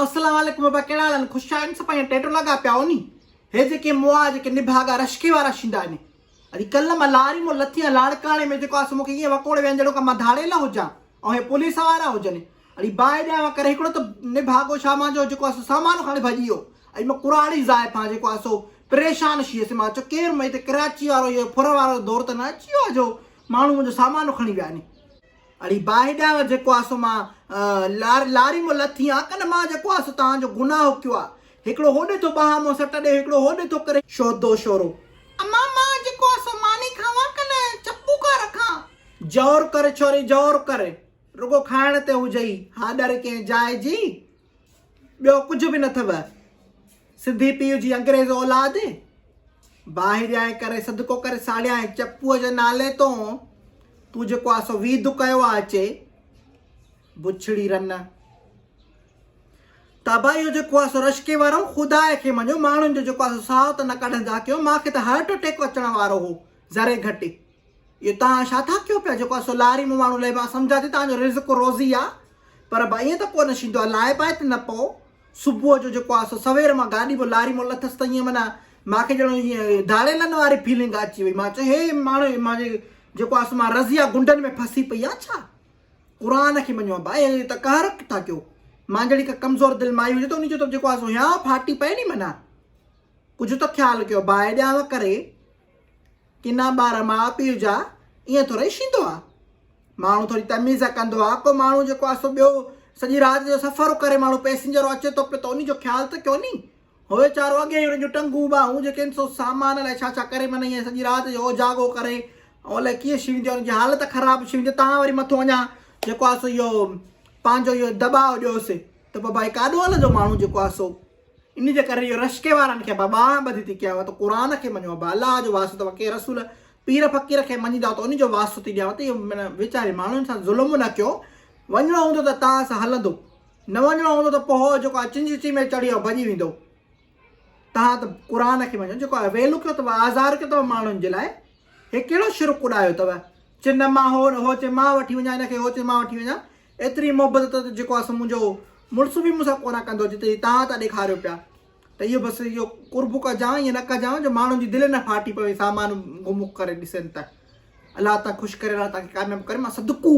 السلام عليڪم ابا ڪهڙا حال آهن خوش آهن سڀ ائين ٽيٽو لڳا پيا آهو ني هي جيڪي مئا جيڪي نڀاڳا رشڪي وارا شيندا آهن اڄ ڪلهه مان لاري مون لٿي آهيان لاڙڪاڻي ۾ جيڪو آهي سو مون کي ائين وڪوڙي ويا آهن جهڙو ڪا مان ڌاڙيل هجان ۽ هي پوليس وارا هجن اڙي باهه ڏيان ڪري هڪڙو ته نڀاڳو ڇا مان جو جيڪو آهي سو سامان کڻي ڀڄي ويو اڄ مان ڪراڙي زائفان جيڪو آهي سو پريشان شي هيس مان چيو ڪير هتي ڪراچي وارو اهو ڦر وارو دور ته نه اچي ويو آهي جو ماڻهو منهنجو سامان کڻي ويا آهن. اڙي باهه ڏيانو جيڪو آ سو مان لاري مون لٿي آ ڪن مان جيڪو آ سو توهان جو گناهه ڪيو آ هڪڙو هوڏي ٿو ٻانهن مون سٽ ڏي هڪڙو هوڏي ٿو ڪري. شودو شورو. امان مان جيڪو آ سو ماني کاوان ڪن چپو ڪا رکان. زور ڪر ڇوري زور ڪر رڳو کائڻ تي هجئي هاڏر ڪنهن جاء جي ٻيو ڪجهه به نه ٿو سنڌي پيء جي انگريز اولاد باهه ڏيانء ڪري صدقو ڪري ساڙيانء چپوء جي نالي تون تون جيڪو آ سو ويد ڪيو آ اچي بڇڙي رن تابا اهو جيڪو آ سو رشڪي وارو خدا کي مڃو ماڻهن جو جيڪو آ سو ساهه ته نه ڪڍندا ڪيو مان کي ته هارٽ اٽيڪ اچڻ وارو هو ذري گهٽ اهو توهان ڇا ٿا ڪيو پيا جيڪو آ سو لاري مون ماڻهو لئي مان سمجهان ٿي توهان جو رزق روزي آ پر با ائين ته ڪو نه شيندو آ لائي پائي ته نه پئو صبح جو جيڪو آ سو سوير مان گاڏي به لاري مون لٿس ته ائين معنيٰ مان کي ڄڻ ائين ڌاڙيلن واري فيلنگ اچي وئي. مان چيو هي ماڻهو مان جي جيڪو آ سو مان رضيه غنڊن ۾ ڦسي پئي آ ڇا؟ قرآن کي مڃو ابا هي ته قهر ٿا ڪيو. مان جهڙي ڪا ڪمزور دل مائي هجي ته انهي جو ته جيڪو آ سو هيانء ڦاٽي پئي ني معنيٰ. ڪجهه ته خيال ڪيو باهه ڏيانو ڪري. ڪنا ٻار ماء پيء جا ائين ٿورئي شيندو آ. ماڻهو ٿوري تميز ڪندو آ. ڪو ماڻهو جيڪو آ سو ٻيو سڄي رات جو سفر ڪري ماڻهو پئسينجر اچي ٿو پيو ته انهي جو خيال ته ڪيو ني. هو ويچارو اڳي ئي ان جون ٽنگون ٻانهون جيڪي آهن سو سامان الائي ڇا ڇا ڪري معنيٰ ائين سڄي رات جو اوجاڳو ڪري ۽ الائي ڪيئن شيوندي ان جي حالت خراب شيوندي تان وري مٿو اڃا جيڪو آ سو اهو پنهنجو اهو دٻاء ڏيوس ته بابا هي ڪاڏو هلندو ماڻهو جيڪو آ سو ان جي ڪري اهو رشڪي وارن کي ابا ٻانهن ٻڌي ٿي ڪيانو ته قرآن کي مڃو ابا الله جو واسطو اٿو ڪنهن رسول پير فقير کي مڃيندا ته ان جو واسطو ٿي ڏيانو ته اهو معنيٰ ويچاري ماڻهن سان ظلم نه ڪيو وڃڻو هوندو ته توهان سان هلندو نه وڃڻو هوندو ته پوء هو جيڪو آهي چنجچي ۾ چڙهي ۽ ڀڄي ويندو توهان ته قرآن کي مڃو جيڪو آهي ويل ڪيو اٿو آزار ڪيو اٿو ماڻهن جي لاء هي ڪهڙو شرڪ اڏايو اٿو چي نه مان هو هو چي مان وٺي وڃان هن کي هو چي مان وٺي وڃان ايتري محبت ته جيڪو آهي سو منهنجو مڙس به مون سان ڪونه ڪندو جيتري توهان ٿا ڏيکاريو پيا ته اهو بس اهو قرب ڪجان ائين نه ڪجان جو ماڻهن جي دل نه ڦاٽي پوي سامان گم ڪري ڏسن ته الله تان خوش ڪري الله تان کي ڪامياب ڪري مان صدقو.